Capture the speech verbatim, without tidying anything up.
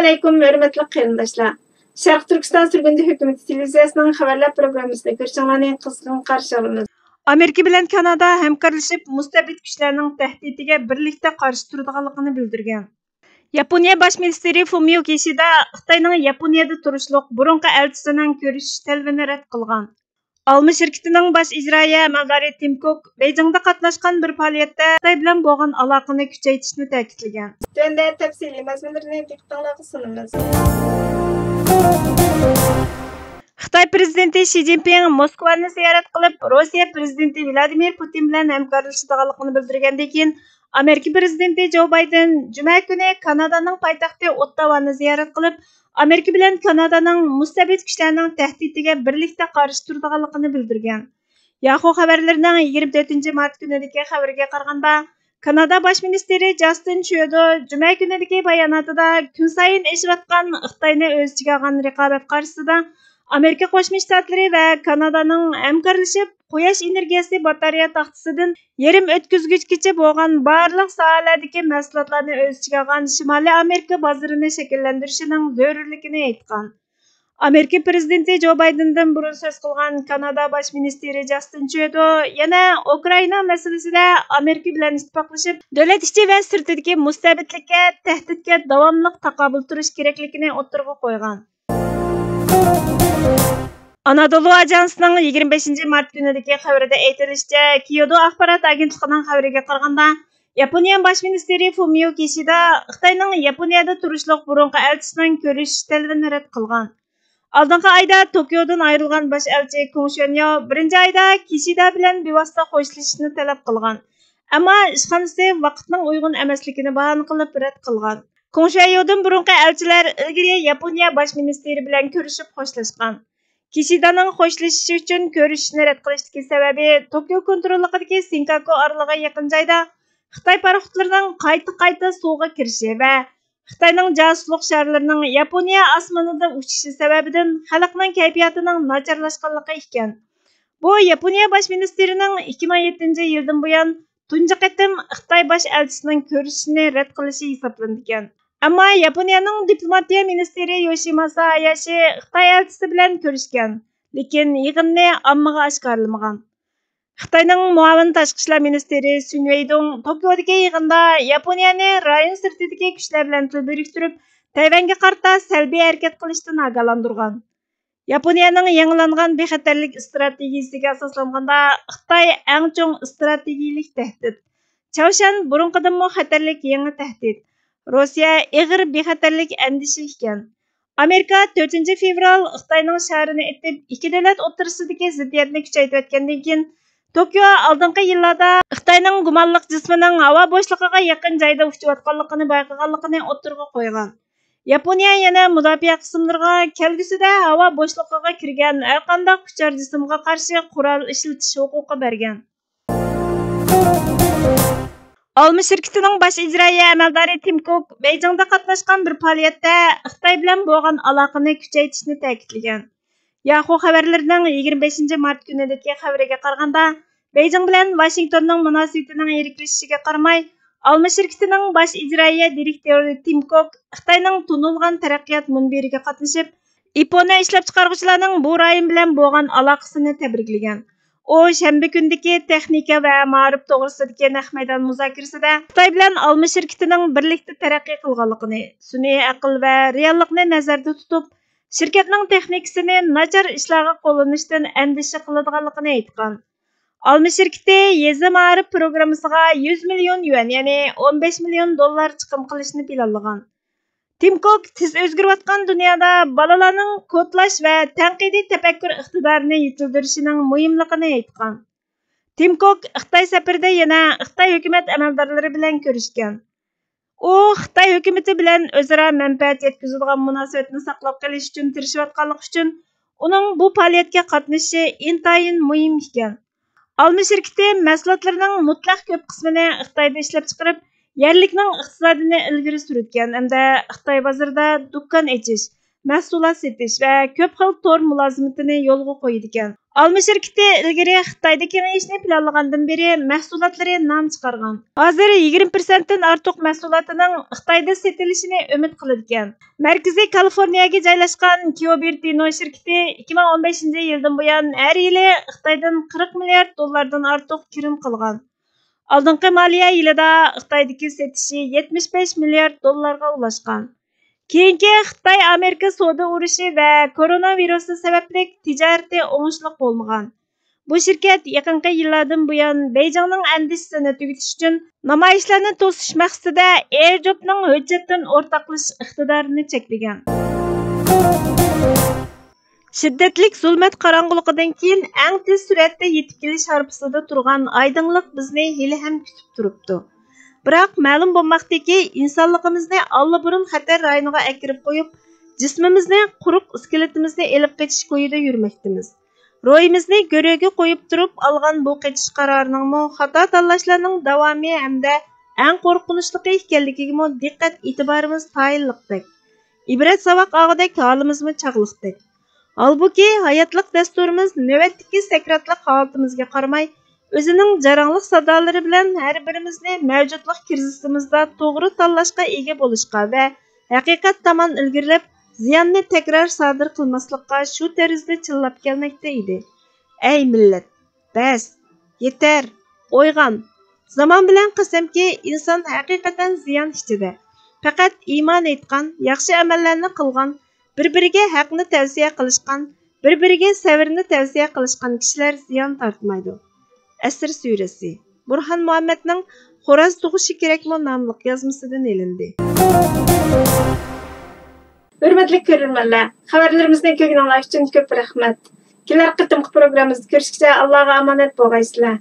ئەسسالامۇئەلەيكۇم، ھۆرمەتلىك قېرىنداشلار. شەرقىي تۈركىستان سۈرگۈندە ھۆكۈمىتى تېلېۋىزىيەسىنىڭ خەۋەرلەر پروگراممىسىنى كۆرۈشۈڭلارنى قىزغىن قارشى ئالىمىز. ئامېرىكا بىلەن كانادا ھەمكارلىشىپ، مۇستەبىت كۈچلەرنىڭ تەھدىتىگە بىرلىكتە قارشى تۇرىدىغانلىقىنى بىلدۈرگەن. ياپونىيە باش مىنىستىرى فۇمىيو كىشىدا خىتاينىڭ ياپونىيەدە تۇرۇشلۇق بۇرۇنقى ئەلچىسىنىڭ كۆرۈشۈش تەلىپىنى رەت قىلغان. ئالما شىركىتىنىڭ باش ئىجرائىيە ئەمەلدارى تىم كوك بېيجىڭدا قاتناشقان بىر پائالىيەتتە خىتاي بىلەن بولغان ئالاقىنى كۈچەيتىشنى تەكىتلىگەن. تۆۋەندە تەپسىلىي مەزمۇنلىرىنى دىققىتىڭلارغا سۇنىمىز. خىتاي پىرېزىدېنتى شى جىنپىڭ موسكۋانى زىيارەت قىلىپ، روسىيە پىرېزىدېنتى ۋلادىمىر پۇتىن بىلەن ھەمكارلىشىدىغانلىقىنى بىلدۈرگەندىن كېيىن، ئامېرىكا پىرېزىدېنتى جو بايدېن جۈمە كۈنى كانادانىڭ پايتەختى ئوتتاۋانى زىيارەت قىلىپ، ئامېرىكا بىلەن كانادانىڭ مۇستەبىت كۈچلەرنىڭ تەھدىتىگە بىرلىكتە قارشى تۇرىدىغانلىقىنى بىلدۈرگەن. ياخۇ خەۋەرلىرىنىڭ يىگىرمە تۆتىنچى مارت كۈنىدىكى خەۋىرىگە قارىغاندا، كانادا باش مىنىستىرى جاستىن ترۇدو جۈمە كۈنىدىكى باياناتىدا كۈن سايىن ئېشىۋاتقان خىتاينى ئۆز ئىچىگە ئالغان رىقابەت قارشىسىدا ئامېرىكا قوشما شتاتلىرى ۋە كانادانىڭ ھەمكارلىشىپ، قۇياش ئېنېرگىيەسى باتارېيە تاختىسىدىن يېرىم ئۆتكۈزگۈچكىچە بولغان بارلىق ساھەلەردىكى مەھسۇلاتلارنى ئۆز ئىچىگە ئالغان شىمالىي ئامېرىكا بازىرىنى شەكىللەندۈرۈشىنىڭ زۆرۈرلۈكىنى ئېيتقان. ئامېرىكا پىرېزىدېنتى جو بايدېندىن بۇرۇن سۆز قىلغان كانادا باش مىنىستىرى جاستىن ترۇدو يەنە ئۇكرائىنا مەسىلىسىدە ئامېرىكا بىلەن ئىتتىپاقلىشىپ، دۆلەت ئىچى ۋە سىرتىدىكى مۇستەبىتلىككە، تەھدىتكە داۋاملىق تاقابىل تۇرۇش كېرەكلىكىنى ئوتتۇرىغا قويغان. ئانادولۇ ئاژانسىنىڭ يىگىرمە بەشىنچى مارت كۈنىدىكى خەۋىرىدە ئېيتىلىشىچە، كيودو ئاخبارات ئاگېنتلىقىنىڭ خەۋىرىگە قارىغاندا، ياپونىيە باش مىنىستىرى فۇمىيو كىشىدا خىتاينىڭ ياپونىيەدە تۇرۇشلۇق بۇرۇنقى ئەلچىسىنىڭ كۆرۈشۈش تەلىپىنى رەت قىلغان. ئالدىنقى ئايدا توكيودىن ئايرىلغان باش ئەلچى كۇڭ شۈەنياۋ بىرىنچى ئايدا كىشىدا بىلەن بىۋاسىتە خوشلىشىشنى تەلەپ قىلغان. ئەمما ئىشخانىسى ۋاقىتنىڭ ئۇيغۇن ئەمەسلىكىنى باھانە قىلىپ رەت قىلغان. كۇڭ شۈەنياۋدىن بۇرۇنقى ئەلچىلەر ئىلگىرى ياپونىيە باش مىنىستىرى بىلەن كۆرۈشۈپ خوشلاشقان. كىشىدانىڭ خوشلىشىش ئۈچۈن كۆرۈشۈشنى رەت قىلىشتىكى سەۋەبى توكيو كونتروللۇقىدىكى سىنكاكۇ ئارىلىغى يېقىن جايدا خىتاي پاراخوتلىرىنىڭ قايتا-قايتا سۇغا كىرىشى ۋە خىتاينىڭ جاسۇسلۇق شارلىرىنىڭ ياپونىيە ئاسمىنىدا ئۇچۇشى سەۋەبىدىن خەلقنىڭ كەيپىياتىنىڭ ناچارلاشقانلىقى ئىكەن. بۇ ياپونىيە باش مىنىستىرىنىڭ ئىككى مىڭ يەتتىنچى يىلدىن بۇيان تۇنجى قېتىم خىتاي باش ئەلچىسىنىڭ كۆرۈشۈشىنى رەت قىلىشى ھېسابلىنىدىكەن. ئەمما ياپونىيەنىڭ دىپلوماتىيە مىنىستىرى يوشىماسا ھاياشى خىتاي ئەلچىسى بىلەن كۆرۈشكەن، لېكىن يىغىننى ئاممىغا ئاشكارىلىمىغان. خىتاينىڭ مۇئاۋىن تاشقى ئىشلار مىنىستىرى سۈن ۋېيدۇڭ توكيودىكى يىغىندا ياپونىيەنى رايون سىرتىدىكى كۈچلەر بىلەن تىل بىرىكتۈرۈپ، تەيۋەنگە قارىتا سەلبىي ھەرىكەت قىلىشتىن ئاگاھلاندۇرغان. ياپونىيەنىڭ يېڭىلانغان بىخەتەرلىك ئىستراتېگىيىسىگە ئاساسلانغاندا، خىتاي ئەڭ چوڭ ئىستراتېگىيىلىك تەھدىت. چاۋشيەن بۇرۇنقىدىنمۇ خەتەرلىك يېڭى تەھدىت. روسىيە ئېغىر بىخەتەرلىك ئەندىشە ئىكەن. ئامېرىكا تۆتىنچى فېۋرال خىتاينىڭ شارىنى ئېتىپ، ئىككى دۆلەت ئوتتۇرىسىدىكى زىددىيەتنى كۈچەيتىۋەتكەندىن كېيىن، توكيو ئالدىنقى يىللاردا خىتاينىڭ گۇمانلىق جىسمىنىڭ ھاۋا بوشلۇقىغا يېقىن جايدا ئۇچۇۋاتقانلىقىنى بايقىغانلىقىنى ئوتتۇرىغا قويغان. ياپونىيە يەنە مۇداپىئە قىسىملىرىغا كەلگۈسىدە ھاۋا بوشلۇقىغا كىرگەن ھەرقانداق ئۇچار جىسىمغا قارشى قورال ئىشلىتىش ھوقۇقى بەرگەن. ئالما شىركىتىنىڭ باش ئىجرائىيە ئەمەلدارى تىم كوك بېيجىڭدا قاتناشقان بىر پائالىيەتتە خىتاي بىلەن بولغان ئالاقىنى كۈچەيتىشنى تەكىتلىگەن. ياخۇ خەۋەرلىرىنىڭ يىگىرمە بەشىنچى مارت كۈنىدىكى خەۋىرىگە قارىغاندا، بېيجىڭ بىلەن ۋاشىنگتوننىڭ مۇناسىۋىتىنىڭ يىرىكلىشىشىگە قارىماي، ئالما شىركىتىنىڭ باش ئىجرائىيە دىرېكتورى تىم كوك خىتاينىڭ تونۇلغان تەرەققىيات مۇنبىرىگە قاتنىشىپ، ئىپونى ئىشلەپچىقارغۇچىلارنىڭ بۇ رايون بىلەن بولغان ئالاقىسىنى تەبرىكلىگەن. ئۇ شەنبە كۈنىدىكى تېخنىكا ۋە مائارىپ توغرىسىدىكى نەق مەيدان مۇزاكىرىسىدە خىتاي بىلەن ئالما شىركىتىنىڭ بىرلىكتە تەرەققىي قىلغانلىقىنى، سۈنئىي ئەقىل ۋە رېئاللىقنى نەزەردە تۇتۇپ، شىركەتنىڭ تېخنىكىسىنى ناچار ئىشلارغا قوللىنىشتىن ئەندىشە قىلىدىغانلىقىنى ئېيتقان. ئالما شىركىتى يېزا مائارىپ پروگراممىسىغا يۈز مىليون يۈەن، يەنى ئون بەش مىليون دوللار چىقىم قىلىشنى پىلانلىغان. تىم كوك تېز ئۆزگىرىۋاتقان دۇنيادا بالىلارنىڭ كودلاش ۋە تەنقىدىي تەپەككۇر ئىقتىدارىنى يېتىلدۈرۈشىنىڭ مۇھىملىقىنى ئېيتقان. تىم كوك خىتاي سەپىرىدە يەنە خىتاي ھۆكۈمەت ئەمەلدارلىرى بىلەن كۆرۈشكەن. ئۇ خىتاي ھۆكۈمىتى بىلەن ئۆزئارا مەنپەئەت يەتكۈزىدىغان مۇناسىۋەتنى ساقلاپ قېلىش ئۈچۈن تىرىشىۋاتقانلىقى ئۈچۈن ئۇنىڭ بۇ پائالىيەتكە قاتنىشىشى ئىنتايىن مۇھىم ئىكەن. ئالما شىركىتى مەھسۇلاتلىرىنىڭ مۇتلەق كۆپ قىسمىنى خىتايدا ئىشلەپچىقىرىپ، يەرلىكنىڭ ئىقتىسادىنى ئىلگىرى سۈرىدىكەن ھەمدە خىتاي بازىرىدا دۇكان ئېچىش، مەھسۇلات سېتىش ۋە كۆپ خىل تور مۇلازىمىتىنى يولغا قويىدىكەن. ئالما شىركىتى ئىلگىرى خىتايدا كېڭىيىشنى پىلانلىغاندىن بېرى مەھسۇلاتلىرى نام چىقارغان. ھازىر يىگىرمە پىرسەنتتىن ئارتۇق مەھسۇلاتىنىڭ خىتايدا سېتىلىشىنى ئۈمىد قىلىدىكەن. مەركىزى كالىفورنىيەگە جايلاشقان كيۇبېرتىنو شىركىتى ئىككى مىڭ ئون بەشىنچى يىلدىن بۇيان ھەر يىلى خىتايدىن قىرىق مىليارد دوللاردىن ئارتۇق كىرىم قىلغان. ئالدىنقى مالىيە يىلىدا خىتايدىكى سېتىشى يەتمىش بەش مىليارد دوللارغا ئۇلاشقان. كېيىنكى خىتاي ئامېرىكا سودا ئۇرۇشى ۋە كورونا ۋىرۇسى سەۋەبلىك تىجارىتى ئوڭۇشلۇق بولمىغان. بۇ شىركەت يېقىنقى يىللاردىن بۇيان بېيجىڭنىڭ ئەندىشىسىنى تۈگىتىش ئۈچۈن نامايىشلارنى توسۇش مەقسىتىدە ئېيردروپنىڭ ھۆججەتتىن ئورتاقلىشىش ئىقتىدارىنى چەكلىگەن. شىددەتلىك زۇلمەت قاراڭغۇلۇقىدىن كېيىن ئەڭ تېز سۈرئەتتە يېتىپ كېلىش ھارپىسىدا تۇرغان ئايدىڭلىق بىزنى ھېلىھەم كۈتۈپ تۇرۇپتۇ. بىراق مەلۇم بولماقتىكى، ئىنسانلىقىمىزنى ئاللىبۇرۇن خەتەر رايونىغا ئەكىرىپ قويۇپ، جىسمىمىزنى، قۇرۇق ئىسكىلىتىمىزنى ئېلىپ قېچىش كويىدا يۈرمەكتىمىز. روھىمىزنى گۆرۈگە قويۇپ تۇرۇپ ئالغان بۇ قېچىش قارارىنىڭمۇ خاتا تاللاشلارنىڭ داۋامى ھەمدە ئەڭ قورقۇنچلۇقى ئىكەنلىكىگىمۇ دىققەت ئېتىبارىمىز تايىنلىقتەك. ئىبرەت ساۋاق ئاغۇدەك ھالىمىزمۇ چاغلىقتەك. ھالبۇكى، ھاياتلىق دەستۇرىمىز نۆۋەتتىكى سەكراتلىق ھالىتىمىزگە قارىماي، ئۆزىنىڭ جاراڭلىق سادالىرى بىلەن ھەر بىرىمىزنى مەۋجۇتلۇق كىرىزىسىمىزدا توغرا تاللاشقا ئىگە بولۇشقا ۋە ھەقىقەت تامان ئىلگىرىلەپ، زىياننى تەكرار سادىر قىلماسلىققا شۇ تەرزدە چىللاپ كەلمەكتە ئىدى. ئەي مىللەت! بەس! يېتەر! ئويغان! زامان بىلەن قەسەمكى، ئىنسان ھەقىقەتەن زىيان ئىچىدە. پەقەت ئىمان ئېيتقان، ياخشى ئەمەللەرنى قىلغان، بىر-بىرىگە ھەقنى تەۋسىيە قىلىشقان، بىر-بىرىگە سەۋرنى تەۋسىيە قىلىشقان كىشىلەر زىيان تارتمايدۇ. ئەسىر سۈرىسى. بۇرھان مۇھەممەدنىڭ خوراز تۇغۇشى كېرەكمۇ ناملىق يازمىسىدىن ئېلىندى. ھۆرمەتلىك كۆرۈرمەنلەر، خەۋەرلىرىمىزنى كۆرگىنىڭلار ئۈچۈن كۆپ رەھمەت. كېلەر قېتىمقى پروگراممىمىزدا كۆرۈشكىچە ئاللاغا ئامانەت بولغايسىلەر.